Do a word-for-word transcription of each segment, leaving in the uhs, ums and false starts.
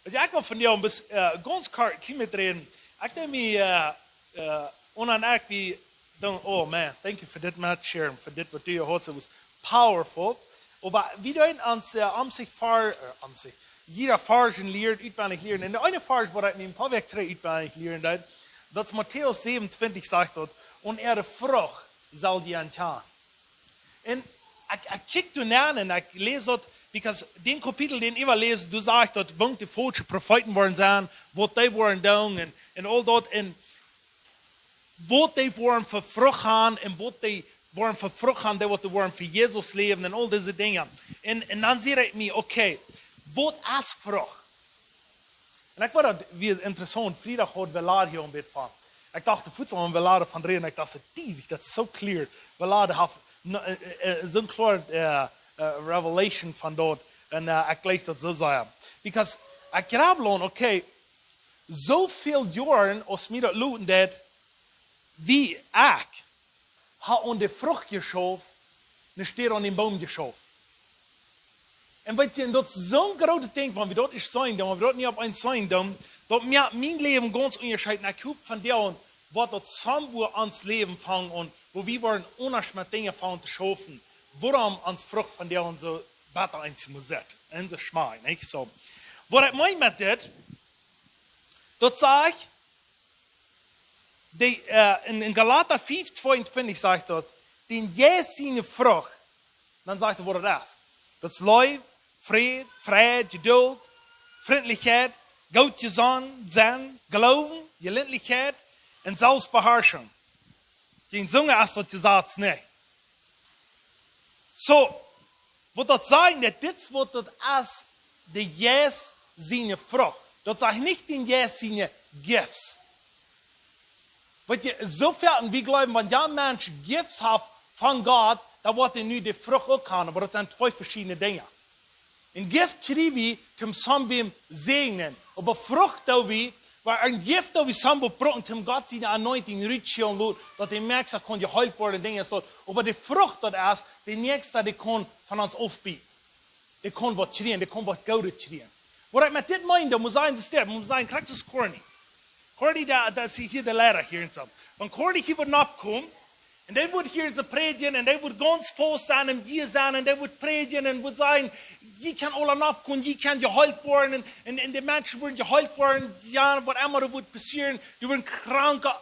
Weet jie, ekj well vondoag een bät, äh, gaunz kort, kjlien bät räden. Ekj denkj mie, äh, äh, un dan ekj wie, dan, oh man, thank you for dit met sharing, fa dit waut du hia hast, it was powerful. Oba wie deeden ons, äh, aun sikj ver-, äh, aun sikj, jieda Varsch lieren, utwendich lieren. Un de eene Varsch, waut ekj mie een poa Wäakj trigj utwendich lieren deed, daut es Matäus säwen twintich, sajcht daut: "Un äare Frucht saul jie aun kjanen." Un ekj, ekj kjikj doa nenn un ekj läs daut, because dän Kapitel, dän ekj äwaläs, doa sajcht daut, waut de faulsche Profeeten woaren sennen, waut dee woaren doonen un, un aul daut, un waut dee woaren fa Frucht haben un waut dee woaren fa Frucht haben, dee waut dee woaren fa Jesus läwen un aul dise Dinja. Un, un dan säd ekj mie, okay, waut es Frucht? Un ekj funk daut wia interessaunt, Friedach haud Velad hia een bät von. Ekj docht, fuaz aun Velad von räden, ekj docht, daut es easy, daut es soo clear. Velad haft no-, äh, äh, äh, soon kloare, äh, äh, revelation von daut. Un, äh, ekj jleich daut soo sea. Because ekj jleich, okay, soo väl Joaren aus mie daut luten deed, wie ekj ha aun de Frucht jeschauft, enne Städ aun dän Boom jeschauft. Un weet jie, un daut es soon grootet Dinkj, wan wie daut ieescht seenen, dan wan wie daut nich opp eemol seenen, dan, daut moakt mien Läwen gaunz unjascheedlich. Un ekj hop von doa aun, woat daut soo bie ons Läwen aunfangen un woo wie woaren aundasch met Dinja aunfangen to schaufen, wuarom ons Frucht von doa aun soo bäta eent mott sennen. Un soo schmock, nich? Soo. Waut ekj meen met dit, daut sajcht, de, äh, en, en Galata fief tweeuntwintich sajcht daut, dän Jeist siene Frucht, dan sajcht hee, waut daut es. Daut es Leew, Fräd, Freid, Jeduld, Frintlichkjeit, Goodjesonnen, Senn, Gloowen, Jelintlichkjeit un Selfstbeharschunk. Jäajen soone es daut Jesaz nich. Soo, waut daut sajcht, daut dit waut daut es, de Jeist siene Frucht. Daut sajcht nich dän Jeist siene gifts. Weet jie, soo väl, un wie jleewen, wan een Mensch gifts haft von Gott, dan woat hee nu de Frucht uk haben, oba daut sent twee veschiedne Dinja. Een gift kjrie wie toom somebody säajnen, oba Frucht doo wie, wiels een gift doo wie somebody brucken toom Gott siene anointing rutschaufen loten, daut de Näakjsta kaun jeheelt woaren, Dinja soo. Oba de Frucht daut es, de Näakjsta dee kaun von ons aufbieten. Dee kaun waut kjrieen, dee kaun waut Goodet kjrieen. Waut ekj met dit meen, daut mott sennen, daut mott sennen, krakjt soo aus Corny. Corny, daut, daut es hia de Liera hia un soo. Wan Corny hia wudd oppkomen, un dee wudd hia soo prädjen, un dee wudd gaunz faust sennen, un hia sennen, un dee wudd prädjen, un wudd sajen, jie kjennen aula oppkomen, jie kjennen jeheelt woaren, un, un, un de Menschen wudden jeheelt woaren, jo, waut emma doa wudd passieren, dee wudden kranke,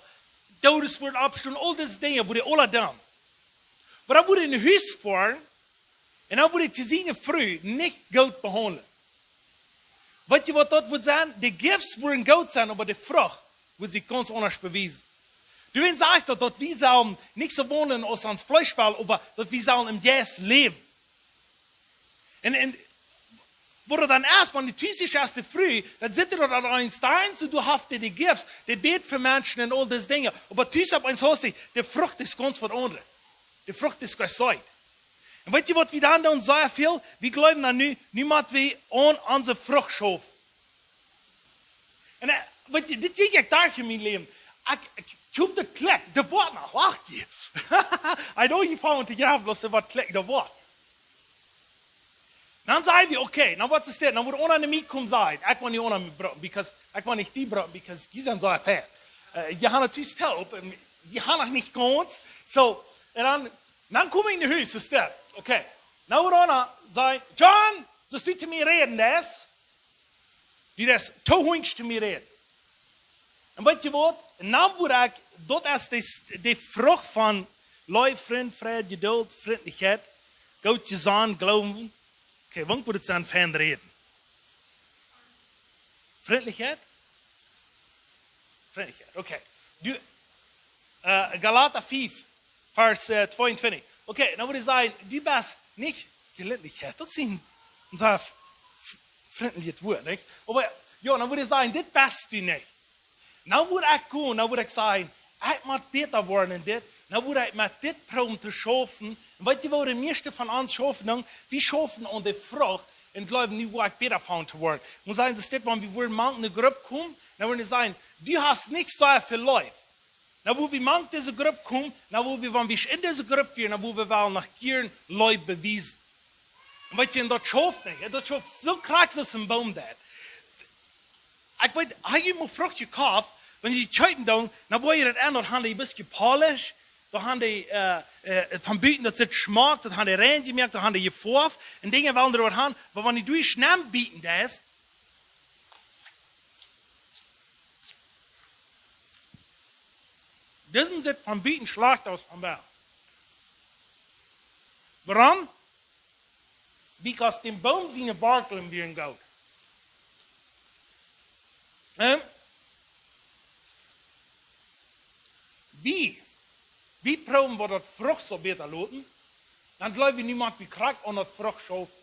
Doodes wudden oppstonen, aul dise Dinja, wudd hee aula doonen. Oba dan wudd hee no Hus foaren, un dan wudd hee siene Fru nich goot behaundlen. Weet jie waut daut wudd sennen? De gifts wudden goot sennen, oba de Frucht wudd sikj gaunz aundasch bewiesen. Doawäajen saj ekj daut, daut wie sellen nich soo waundlen aus ons Fleesch well, oba daut wie sellen em Jeist läwen. Un, un waut daut dan es, wan du tus best aus de Fru, dan sitt doa daut aun eenen Stein, soo du hast de gifts, dee bät fa Menschen un aul dise Dinja. Oba tus opp eemol hast du, de Frucht es gaunz waut aundret. De Frucht es gaunz sea. Un weet jie waut wie dan doonen, sea väl? Wie jleewen dan nu, nu mott wie aun onse Frucht schaufen. Un, äh, weet jie, dit jinkj ekj doa en mien Läwen. Ekj, ekj, ekj hop daut klikjt, daut woat noch, wacht jie. I know jie fangen to jleewen, bloos daut woat klikjt, daut woat. Dan saj wie, okay, dan waut es dit? Dan woat eena no mie komen sajen, ekj well nich eena brucken, because, ekj well nich die brucken, because jie sent soo fein. Äh, jie haben nich to helpen, jie haben noch nich gaunz. Soo, un dan, dan kom ekj no Hus, es dit, okay. Dan woat eena sajen, John, sust du to mie räden, daut? Du deist too hunjsch to mie räden. Un weet jie waut? Un dan woa ekj, daut es de, de Frucht von Leew, Frint, Freid, Jeduld, Frintlichkjeit, Goodjesonnen, Gloowen. Okay, waut wudd et sennen, fein räden? Frintlichkjeit? Frintlichkjeit, okay. Du, äh, Galata fief, Varsch, äh, tweeuntwintich. Okay, dan wudd ekj sajen, du best nich Jelintlichkjeit. Daut es een, een sea f-, f-, frintlichet Wuat, nich? Oba, jo, dan wudd ekj sajen, dit best du nich. Dan wudd ekj gonen, dan wudd ekj sajen, ekj mott bäta woaren en dit. Dan wudd ekj met dit proowen to schaufen. Un weet jie, woo de mieeschte von ons schaufen dan? Wie schaufen aun de Frucht un jleewen, nu woa ekj bäta von to woaren. Mott sennen, daut es dit, wan wie wudden mank ne Grupp komen, dan wudden see sajen, du hast nich sea väl Leew. Na, woo wie mank dise Grupp komen, na, woo wie, wan wie en dise Grupp wieren, na, woo wie wellen noch jieren Leew bewiesen. Un weet jie, un daut schauft nich, daut schauft soo krakjt aus een Boom daut. Ekj weet, hab jie mol Frucht jekoft, wan jie kjeepen doonen, dan woa jie daut aun, daut haben dee een bät jepolished, daut haben dee, äh, äh, von buten, daut sitt schmock, daut haben dee rein jemoakt, daut haben dee jefoaft, un Dinja wellen doa waut haben, oba wan jie derch nämen bieten, daut es, dise sitt von buten schlajcht aus von bennen. Wuarom? Because däm Boom siene Wartlen wieren goot. Ähm, wie, wie proowen wie daut Frucht saul bäta loten, dan jleew wie, nu motten wie krakjt aun daut Frucht schaufen.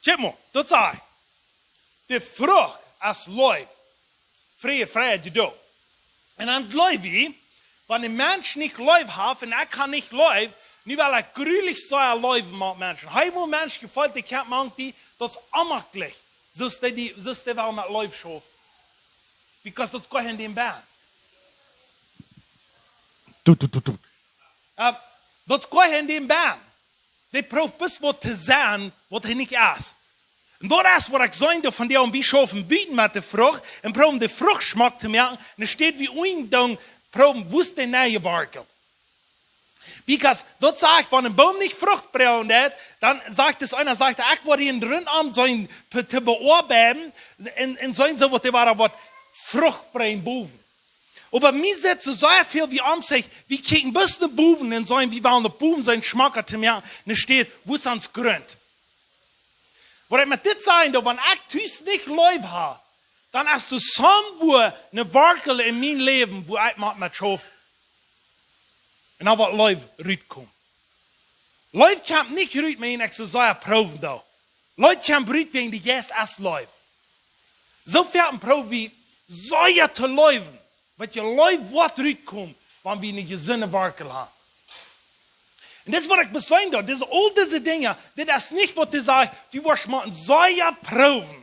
Kjikj mol, daut sajcht, de Frucht es Leew, Fräd, Freid, Jeduld. Un dan jleew wie, wan een Mensch nich Leew haft, un ekj hab nich Leew, nu well ekj grulich sea Leew met Menschen. Hee, woo Mensch jefeelt, dee kjemt mank die, daut es onmäajlich. Soo aus dee, soo aus dee well met Leew schaufen. Because daut es goa nich en däm bennen. Du, du, du, du. Äh, daut es goa nich en däm bennen. Dee prooft bloos waut to sennen, waut hee nich es. Un daut es waut ekj säd, daut von dee, wie schaufen buten met de Frucht, un proowen de Frucht schmock to moaken, un dan steit wie een Dinkj, proowen, woo es dee nich jewartelt. Because daut sajcht, wan een Boom nich Frucht brinjt, dan sajcht daut eena, sajcht, ekj woa hia een Rund aun sennen, to, to beoabeiden, un, un seenen soo waut, dee woaren waut Frucht brinjen bowen. Oba mie sitt soo sea väl wie aun sikj, wie kjikjen bloos no bowen un seenen, wie wellen no bowen seenen, schmocka to moaken, enne Städ, woo es ons Grunt? Waut ekj met dit sajen well, wan ekj tus nich Leew hab, dan es doa somewhere eene Wartel en mien Läwen, wua ekj mott met schaufen. Un dan woat Leew rutkomen. Leew kjemt nich rut, wan ekj soo sea proowen doo. Leew kjemt rut wäajen de Jeist es Leew. Soo väl proow wie sea to leewen, waut je Leew woat rutkomen, wan wie eene jesunde Wartel haben. Un dit es waut ekj beseenen doo, dit, aul dise Dinja, dit es nich waut dee sajcht, du woascht mau sea proowen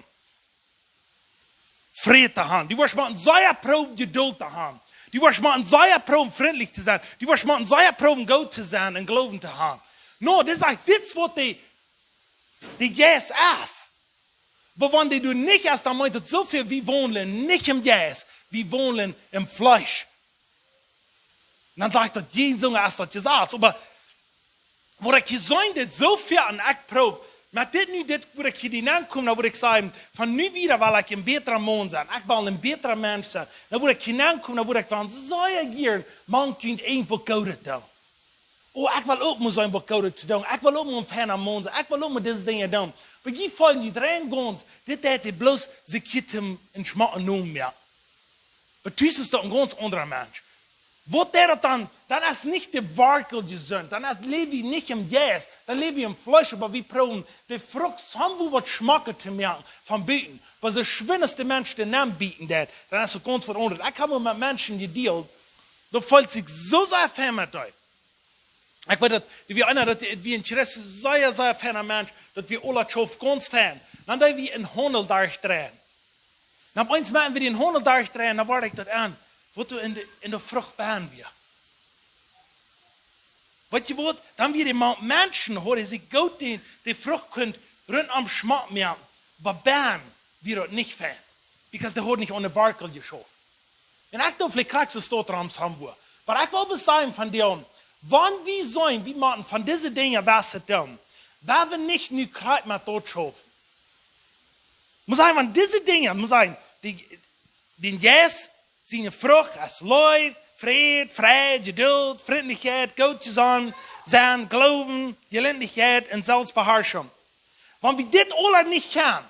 Fräd to haben. Du woascht mau sea proowen Jeduld to haben. Du woascht mau sea proowen frintlich to sennen. Du woascht mau sea proowen goot to sennen un Gloowen to haben. No, dit sajcht, dit es waut de, de Jeist es. Oba wan dee doa nich es, dan meent daut soo väl, wie wandlen nich em Jeist, wie wandlen em Fleesch. Un dan sajcht daut, jie Sünda, es daut jesajcht. Oba waut ekj hia saj, dit soo väl, un ekj proow, met dit nu, dit, wua ekj hia nenkomen, dan wudd ekj sajen, von nu wieda well ekj een bätra Maun sennen. Ekj well een bätra Mensch sennen. Dan wudd ekj hia nenkomen, dan wudd ekj von soo jieren, mank junt irjentwaut Goodet doonen. Oh, ekj well uk mau seenen waut Goodet to doonen. Ekj well uk mau een feina Maun sennen. Ekj well uk mau dise Dinja doonen. Oba jie feelen junt rein gaunz, dit deit dee bloos sikj hia een schmocken Nomen moaken. Oba tus es daut een gaunz aundra Mensch. Waut deit daut dan? Dan es nich de Wartel jesunt. Dan es, läw wie nich em Jeist. Dan läw wie em Fleesch, oba wie proowen de Frucht somewhere waut schmocka to moaken von buten. Oba soo schwind aus de Mensch dee nenn bieten deit, dan es et gaunz veaundat. Ekj hab mau met Menschen jedealt, daut feelt sikj soo sea fein met dee. Ekj weet daut, dee wia eena, daut wia een Christ, sea, sea feina Mensch, daut wia aula schauft gaunz fein. Dan deed wie een Haundel derchdreien. Un opp eemol, wan wie dän Haundel derchdreien, dan wort ekj daut aun, waut doa en de, en de Frucht bennen wia. Weet jie waut? Dan wia dee mau Menschen, haud sikj goot dee, dee Frucht kunt runtom schmock moaken, oba bennen wia daut nich fein. Because dee haud nich aun de Wartel jeschauft. Un ekj doo veleicht krakjt soo stoot rom somewhere. Oba ekj well bloos sajen von dee, wan wie seenen, wie motten von dise Dinja wausen doonen, woa wie nich nu krakjt met daut schaufen. Mott sajen, wan dise Dinja, mott sajen, dee, dän Jeist siene Frucht es Leew, Fräd, Freid, Jeduld, Frintlichkjeit, Goodjesonnen, Senn, Gloowen, Jelintlichkjeit un Selfstbeharschunk. Wan wie dit aula nich kjennen,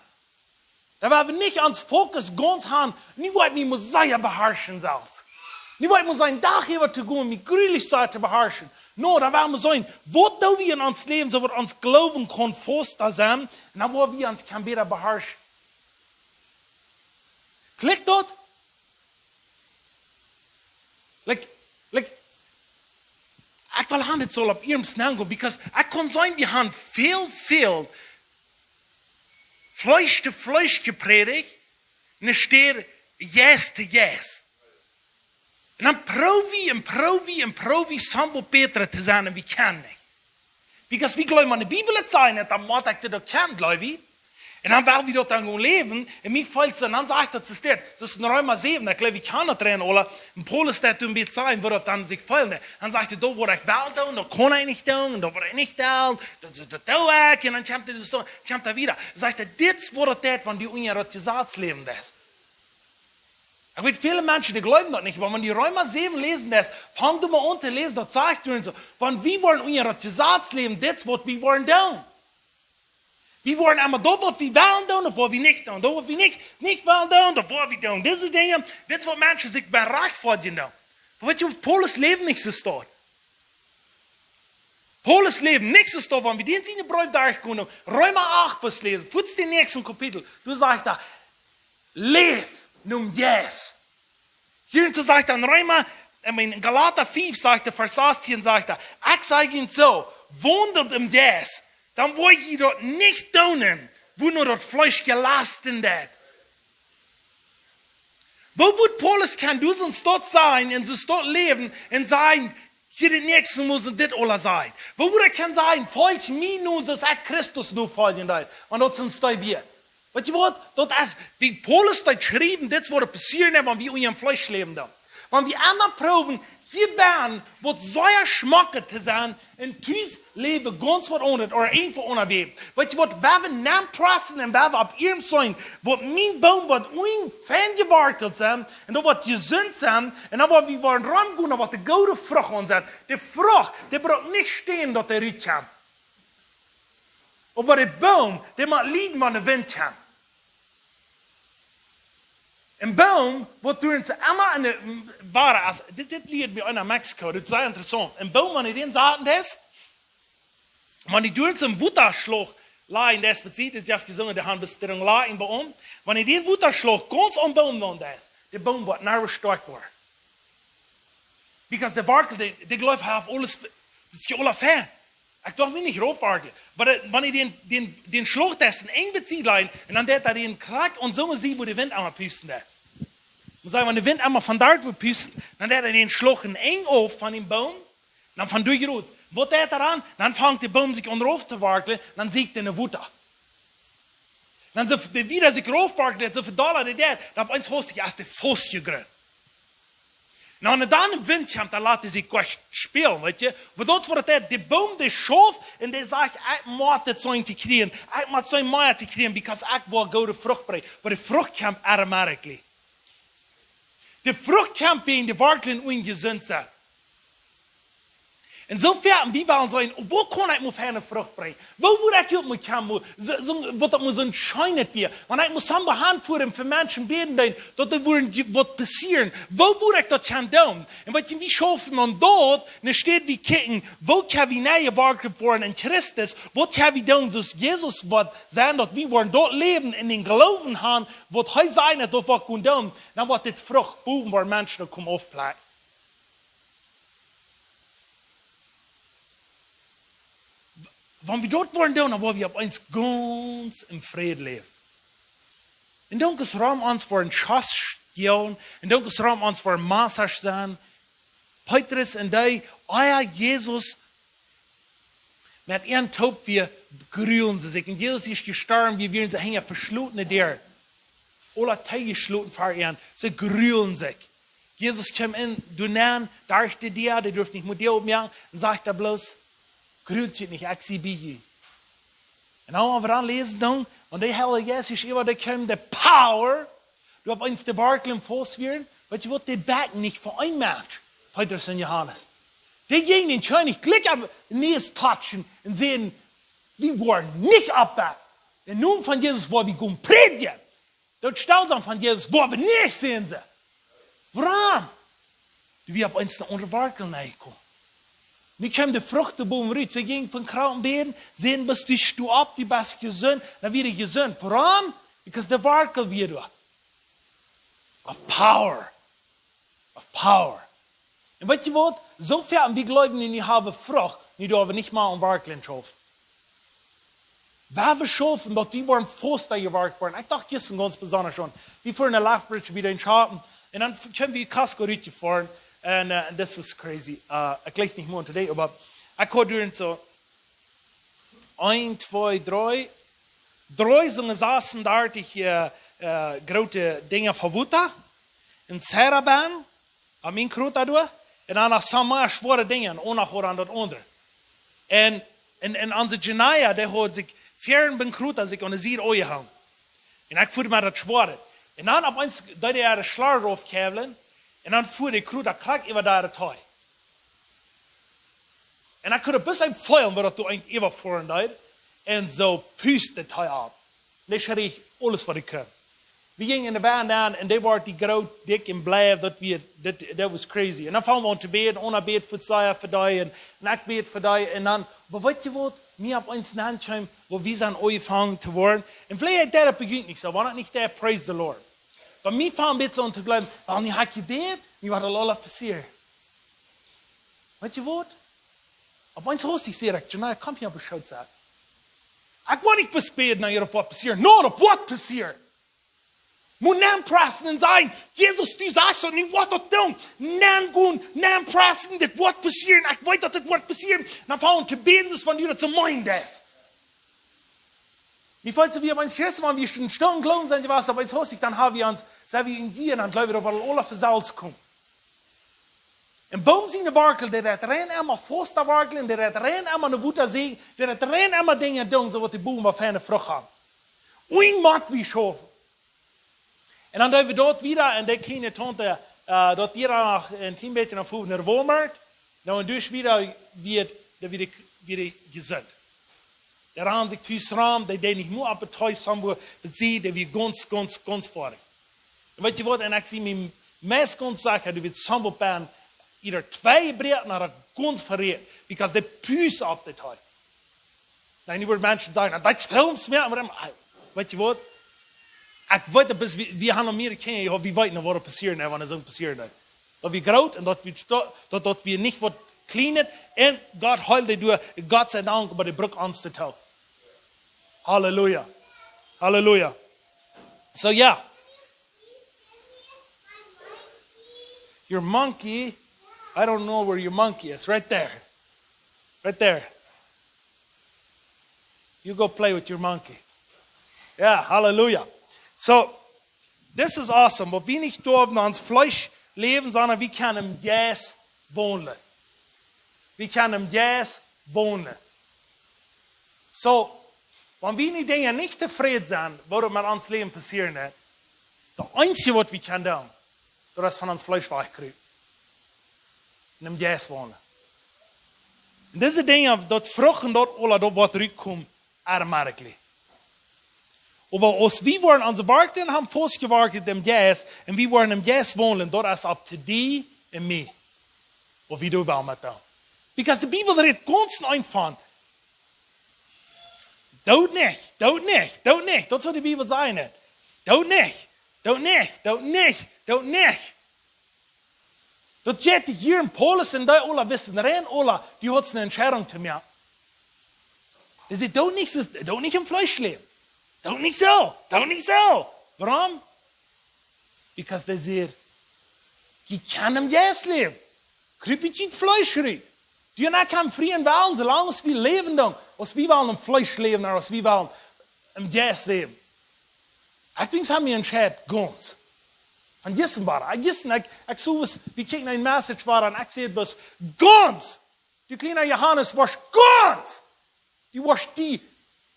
dan woa wie nich ons Fokus gaunz haben, nu woa ekj mie mau sea beharschen selfst. Nu woa ekj mau seenen, Dach äwa to gonen, mie grulich sea to beharschen. No, dan woa wie seenen, waut doo wie en ons Läwen, soo daut ons Gloowen kaun fausta sennen, un dan woa wie ons kjennen bäta beharschen. Klikjt daut? Like, like, ekj well han dit saul opp iernst nenn gonen, because ekj kaun seenen, wie haben väl, väl Fleesch to Fleesch jeprädicht, enne Städ Jeist to Jeist. Un dan proow wie un proow wie un proow wie somewhat bäta to sennen, un wie kjennen nich. Because wie jleewen aun de Bibel, et sajen, dan mott ekj dit uk kjennen, jleew ekj. Un dan woa wie daut dan gonen läwen, un mie fält et, un dan sajcht daut, soo steit, daut es en Reema säwen, ekj jleew, ekj kaun daut rein, ooda, un Paulus daut doa bie sajen, woo daut dan sikj fält. Dan sajcht hee, daut waut ekj well doonen, daut kaun ekj nich doonen, un daut waut ekj nich well, daut, daut, daut doo ekj, un dan kjemt hee, daut, kjemt hee wieda. Sajcht hee, dit es waut daut deit, wan du unja daut Jesaz läwen deist. Ekj weet, väle Menschen, dee jleewen daut nich, oba wan du Reema säwen läsen deist, fang du mol aun to läsen, daut sajcht doa soo, wan wie wellen unja daut Jesaz läwen, dit es waut wie wellen doonen. Wie wellen emma daut, waut wie wellen doonen, daut woa wie nich doonen. Daut, waut wie nich, nich wellen doonen, daut woa wie doonen. Dise Dinja, dit es waut Menschen sikj bie rajchtfoadjen doonen. Oba weetst du, Paulus läwd nich soo stoakj. Paulus läwd nich soo stoakj, wan wie dän sienen Breef derchgonen, Reema acht bloos läsen, fuaz dän näakjsten Kapitel, doa sajcht hee, läft nom Jeist. Hia en soo sajcht hee en Reema, I mean, en Galata fief sajcht hee, Varsch sastieen sajcht hee, ekj saj junt soo, waundelt em Jeist, dan woa jie daut nich doonen, wua no daut Fleesch jelasten deit. Woo wudd Paulus kjennen doa soo stoakj sennen un soo stoakj läwen un sajen, hia dän näakjsten mott dit aula sennen? Woo wudd hee kjennen sajen, folj mie no, soo aus ekj Christus nofoljen deed? Wan daut soo stoakj wia. Weetst du waut? Daut es, woo Paulus daut schrift, dit es waut passieren deit, wan wie unja daut Fleesch läwen doonen. Wan wie emma proowen, hia bie waut sea schmock to sennen, un tus läwen gaunz waut aundret, ooda irjentwaut aundret. Weetst du waut, wan wie nopp pressen un wan wie opp ieescht sennen, woat mien Boom woat unja fein jewartelt sennen, un daut woat jesunt sennen, un dan woa wie woaren romgonen, daut woat de goode Frucht aun sennen. De Frucht, dee brukt nich stäakjen, daut dee rutkjemt. Oba de Boom, dee mott lieden, wan de Wint kjemt. En Boom, waut doa soo emma en de, mm, wada es, dit, dit lieed mie eena en Mexiko, dit es sea interessaunt. En Boom, wan du dän saten deist, wan du doa soo en Wotaschlauch lajen deist, bie, dit jeft jesungen, dee haben Beströmung lajen bie ons. Wan du dän Wotaschlauch gaunz aum Boom läajen deist, de Boom woat nich stoakj woaren. Because de Wartel, dee, dee jleeft, hee haft aules, daut es je aula fein. Ekj docht mie nich rauf wartlen. Oba dee, wan du dän, dän, dän Schlauch deist en enj Betiet lajen, un dan deit hee dän krakjt aun soone Sied, wua de Wint emma pusten deit. Mott sajen, wan de Wint emma von doa woat pusten, dan deit hee dän Schlauch en enj auf von dän Boom, dan von doa rut. Waut deit hee dan? Dan fangt de Boom sikj aun rauf to wartlen, dan sitt hee en de Wota. Dan soo, de wieda sikj rauf wartelt, soo väl dolla deit hee, dan opp eemol hast du, aus de Faust jegrunt. Na, un dan em Wint kjemt, dan lat hee sikj goanich spälen, weetst du? Oba daut es waut daut deit, de Boom, dee schauft un dee sajcht, ekj mott dit soo to kjrieen, ekj mott soo mea to kjrieen, because ekj well goode Frucht brinjen. Oba de Frucht kjemt automatically. De Frucht kjemt wäajen de Wartlen unjesunt sent. Un soo foaken, wie wellen sajen, woo kaun ekj mol feine Frucht brinjen? Woo wudd ekj uk mol kjennen, mol soo, soo, waut daut mol soo scheen wia? Wan ekj mol soo behaunt wia un fa Menschen bäden deed, daut doa wudden je-, waut passieren. Woo wudd ekj daut kjennen doonen? Un weetst du, wie schaufen aun daut, enne Städ wie kjikjen, woo kjenn wie nich jewartelt woaren en Christus, waut kjenn wie doonen, soo aus Jesus woat sajen, daut wie woaren daut Läwen en dän Gloowen haben, waut hee säd, daut woat goot doonen, dan woat dit Frucht bowen, wua Menschen uk komen aufplekjen. Wan wie daut woaren doonen, dan woaren wie opp eemol gaunz em Fräd läwen. Un dan es rom ons woaren Schoss jäajen, un dan es rom ons woaren Massasch sennen. Petrus un dee, ea Jesus met an toop wia, jrulen see sikj. Un Jesus es jestorwen, wia, wieren see hinja veschlotene Däaren. Aula Däa jeschloten ver an, see jrulen sikj. Jesus kjemt en, doa nenn, doa es de Däa, dee durf nich mea oppmoaken, un sajcht doa bloos, jrult junt nich, ekj sie bie junt. Un dan, wan wie dan läsen doonen, un de Heilje Jeist es äwa dee kjeem, de power, doa opp eemol de Wartlen faust wieren, weetst du waut, dee bekjten nich fa een Mensch, Petrus un Johanes. Dee jinjen dän Kjennich jlikj aum Nees touchen un säden, wie woaren nich oppbekjen. Em Nomen von Jesus woa wie gonen prädjen. Daut Stelsajen von Jesus, woa wie nich seenen, see. Wuarom? Dee wia opp eemol ne aundre Wartel nenjekomen. Nu kjeem de Frucht doa bowen rut. See jinjen von Kranken bäden, säden, best du, sto opp, du best jesunt, dan wia hee jesunt. Wuarom? Because de Wartel wia doa. Of power. Of power. Un weetst du waut? Soo foaken wie jleewen, nu haben wie Frucht, nu doo wie nich mea aun Wartlen schaufen. Wan wie schaufen, daut wie woaren fausta jewartelt woaren. Ekj docht jistren gaunz besonda aun. Wie fuaren no Lethbridge wada en shoppen. Un dan kjeemen wie Costco rutjefoaren. Un, ä, un this was crazy. Ä, ekj jlikj nich mea today, oba ekj haud doa soo een, twee, dree, dree soone sasendartich äh, äh, groote Dinja von Wota. En Saraban, am Inkruta doa. En dan noch soone schwoare Dinja, en Onach ooda aun daut aundre. En, en, en onse Janaya, dee haud sikj fieren biem Kruta sikj aun de Sied aunjehangen. En ekj fua met daut Schwoare. En dan opp eemol deed hee de Schlauch raufkjäwlen. En dan fua de Kruta krakjt äwa de Tee. En ekj kunn bloos feelen, woo daut doa eent äwafoaren deed. En soo pust daut hee opp. Dee schreef aules waut ekj kunn. Wie jinjen en de Wand aun en dee wort dee groot, dikj en bleich, daut wia, daut, daut wia crazy. En dan fungen wie aun to bäden, Ona bät fa see, fa dee, en, en ekj bäd fa dee, en dan, oba weetst du waut, mie opp eemol nenn kjeem, woo wie sent aunjefongen to woaren. En veleicht deed daut bie junt nich soo, wan daut nich deed, praise the Lord. Bie mie fungen wie soo aun to jleewen, well, nu hab ekj jebät, nu woat aul aules passieren. Weetst du waut? Opp eemol haud ekj, säd ekj, Janaya, komm hia opp de Schoot sitten. Ekj well nich bloos bäden, daut waut passieren. No, daut woat passieren. Mott nenn praisen en sajen, Jesus, du sajchst daut, nu woat daut doonen. Nenn gonen, nenn praisen, dit woat passieren. Ekj weet daut dit woat passieren. Dan fungen wie aun to bäden, soo aus wan du daut soo meenen deist. Mie felt soo, wie opp eemol Christen, wan wie en Stoot jleewen sent, jewast, opp eemol haud ekj, dan hab wie ons, sent wie en Jieren, dan jleew wie, daut wie aul von selfst komen. En Boom siene Wartlen, dee rät rein emma fauste Wartlen, dee rät rein emma ne Wota see, dee rät rein emma Dinja doonen, soo waut de Boom waut feine Frucht haben. Un mott wie schaufen. En dan deed wie daut wada, en dee kjliene Taunte, äh, daut wia dan noch en kjlien bät no Fuven no Walmart. No, en doa wia, wia, dee wia, wia jesunt. Dee rand sikj tus rom, dee deed nich mea opp de Tees, soo aus wie daut seenen, dee wia gaunz, gaunz, gaunz foadich. En weetst du waut, en ekj sie mie meist gaunz secha, daut wie soo waut bie, ea twee Breed, no daut gaunz verrät, because dee pust opp de Tees. Nu, nu woaren Menschen sajen, daut es Films mea, oba dan, ah, weetst du waut? Ekj weet, daut es, wie, wie haben noch mea Kjinja, jo, wie weeten, waut passieren, wan daut soo passieren deit. Daut wie groot en daut wie sto-, daut, daut wie nich waut kjlienet, en Gott heelt dee doa, Gott sie Dank, oba dee brukt ons to too. Halleluja. Halleluja. So, yeah. Your monkey, I don't know where your monkey is. Right there. Right there. You go play with your monkey. Yeah, hallelujah. So, this is awesome. Waut wie nich derwen ons Fleesch läwen, sonda wie kjennen em Jeist waundlen. Wie kjennen em Jeist waundlen. So, wan wie nu Dinja nich tofräd sent, waut met ons Läwen passieren deit, daut eensje waut wie kjennen doonen, daut es von ons Fleesch wajchkjrieen. En em Jeist waundlen. En dise Dinja, daut Frucht en daut aula, daut woat rutkomen, automatically. Oba aus wie woaren onse Wartlen haben faustjewartelt em Jeist, en wie woaren em Jeist waundlen, daut es opp to die en mie, waut wie doa woaren met doonen. Because de Bibel rät gaunz eenfach. Doo nich, doo nich, doo nich. Daut es waut de Bibel sajcht. Doo nich, doo nich, doo nich, doo nich. Daut sajcht hia en Paulus en dee aula wisten, rein aula, dee hauden eene Entscheidung to moaken. Dee säd, doo nich, doo nich em Fleesch läwen. Doo nich soo, doo nich soo. Wuarom? Because dee säd, jie kjennen em Jeist läwen. Kjrieen jie daut Fleesch rut. Du en ekj haben frieen Wellen, soo lang aus wie läwen doonen, aus wie wellen em Fleesch läwen, aus wie wellen em Jeist läwen. Ekj denkj, ekj hab mie entscheit, gaunz. Von jistren wada. Ekj jistren, ekj, ekj soo aus, wie kjikjen ne Message wada, en ekj säd bloos, gaunz! Du kjliena Johanes, woascht gaunz! Du woascht die,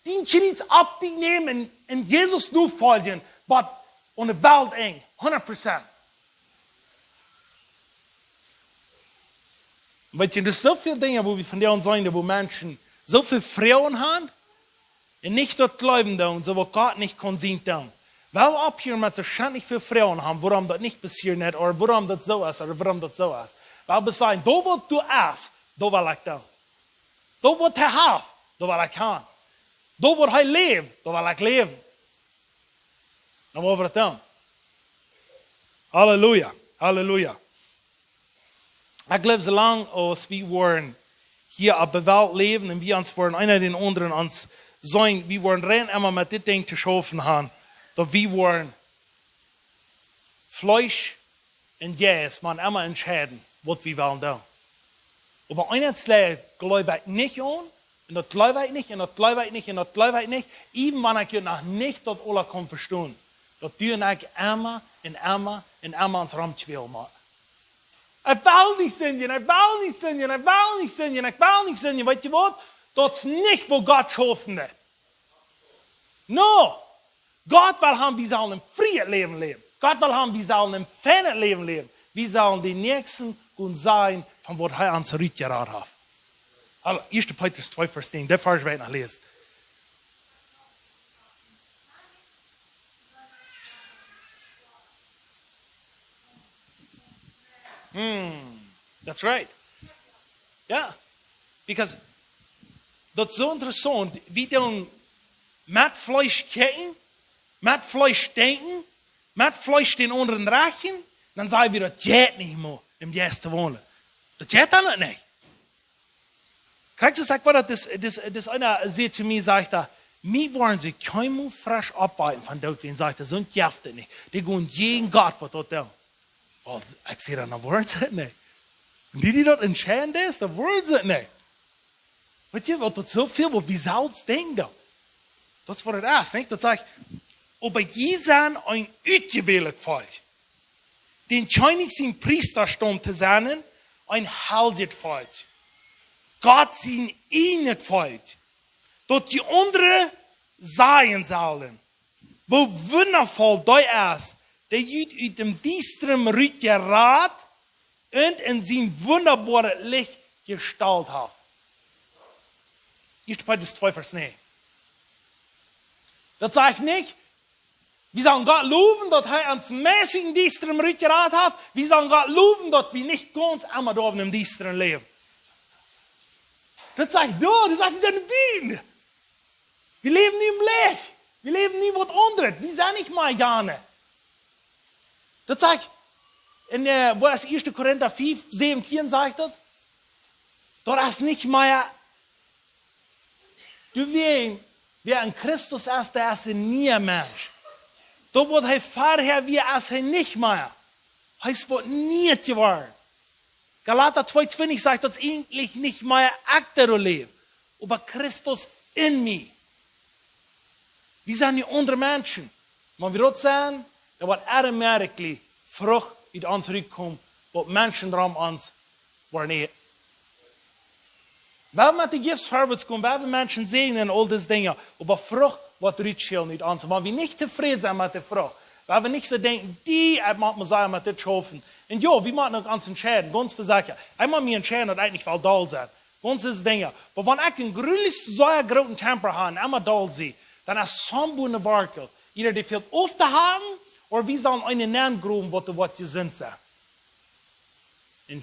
dien Kjriez opp die nämen en, en Jesus nofoljen, waut aun de Welt enj, hundat Prozent. Weetst du, doa sent soo väl Dinja, wua wie vondoag seenen, wua Menschen soo väl Froagen haben, en nich daut jleewen doonen, soo waut Gott nich kaun sennen doonen. Well wie opphieren met soo schrakjlich väl Froagen haben, wuarom daut nich passieren deit, ooda wuarom daut soo es, ooda wuarom daut soo es. Well wie sajen, daut waut doa es, daut well ekj doonen. Daut waut hee haft, daut well ekj haben. Daut waut hee läft, daut well ekj läwen. Dan woa wie daut doonen. Halleluja, halleluja. Ekj jleew, soo lang aus wie woaren hia opp de Welt läwen en wie ons woaren eena dän aundren ons seenen, wie woaren rein emma met dit Dinkj to schaufen haben, daut wie woaren Fleesch en Jeist, mau emma entscheiden, waut wie wellen doonen. Oba eent jleew ekj nich aun, Un daut jleew ekj nich, un daut jleew ekj nich, un daut jleew ekj nich. Even wan ekj noch nich daut aula kaun vestonen, daut doo ekj emma un emma un emma ons romkjwälen met: Ekj well nich sindjen, ekj well nich sindjen, ekj well nich sindjen, ekj well nich sindjen. Weetst du waut? Daut es nich woo Gott schaufen deit. No, Gott well haben, wie sellen een frieet Läwen läwen. Gott well haben, wie sellen een feinet Läwen läwen. Wie sellen dän Näakjsten goot sennen von waut hee ons rutjerat haft. Hallo, Ieeschte Petrus twee, Varsch tieen. Dee Varsch woa ekj noch läsen. Hmm, that's right. Ja, because daut es soo interessaunt. Wie doonen met Fleesch kjikjen, met Fleesch denkjen, met Fleesch dän aundren rechten, dan saj wie, daut jeit nich mea em Jeist to wonen. Daut jeit dan nich. Krakjt soo, ekj weet daut, dis, dis, dis eena säd to mie, sajcht hee: "Mie woaren see kjeenmol fresch oppwakjen von doot, wan," sajcht hee, "soont jeft et nich. Dee gonen jäajen Gott waut daut doonen." Well, ekj saj dan: "Dan woaren see et nich." Un dee, dee daut entscheiden es, dan woaren see et nich. Weetst du waut, daut es soo väl waut wie selfst denkjen dan. Daut es waut et es, nich? Daut sajcht: "Oba jie sent een utjewältet Volkj, dän Kjennich sien Priestastaum to sennen, een heiljet Volkj, Gott sien ieejnet Volkj, daut jie aundre sajen sellen, woo wundafoll dee es, dee junt ut däm Diestren rutjerat un en sien wundaboaret Licht jestalt haft." Ieeschte Petrus twee, Varsch näajen. Daut sajcht nich, wie sellen Gott lowen, daut hee ons meist ut däm Diestren rutjerat haft. Wie sellen Gott lowen, daut wie nich gaunz emma doa em Diestren läwen. Daut sajcht doa, daut sajcht, wie sent buten. Wie läwen nu em Licht. Wie läwen nu waut aundret. Wie sent nich mea jane. Daut sajcht en, äh, waut es Ieeschte Korinta fiew, säwentieen sajcht daut? Daut es nich mea, du, wäa, wäa en Christus es, dee es een niea Mensch. Daut waut hee verhäa wia, es hee nich mea. Hee es waut Nieet jeworden. Galata twee twintich sajcht, daut es eejentlich nich mea ekj, dee doa läft, oba Christus en mie. Wie sent nu aundre Menschen. Wan wie daut sent, dan woat automatically Frucht ut ons rutkomen, waut Menschen rom ons woaren äten. Wie woaren met de Gifts verwoats komen, wie woaren Menschen säajnen un aul dise Dinja, oba Frucht woat rutschälen ut ons. Wan wie nich tofräd sent met de Frucht, wan wie nich soo denkjen, dee, ekj mott mau sennen met dit schaufen. Un jo, wie motten uk ons entscheiden, gaunz vesechat. Ekj mott mie entscheiden, daut ekj nich well doll sennen. Gaunz dise Dinja. Oba wan ekj een grulich sea grooten Temper hab un emma doll sie, dan es soon Boom een Wartel. Ieeda dee fält auf to haben, ooda wie sellen eenen nengrowen, waut doa woat jesunt sennen. En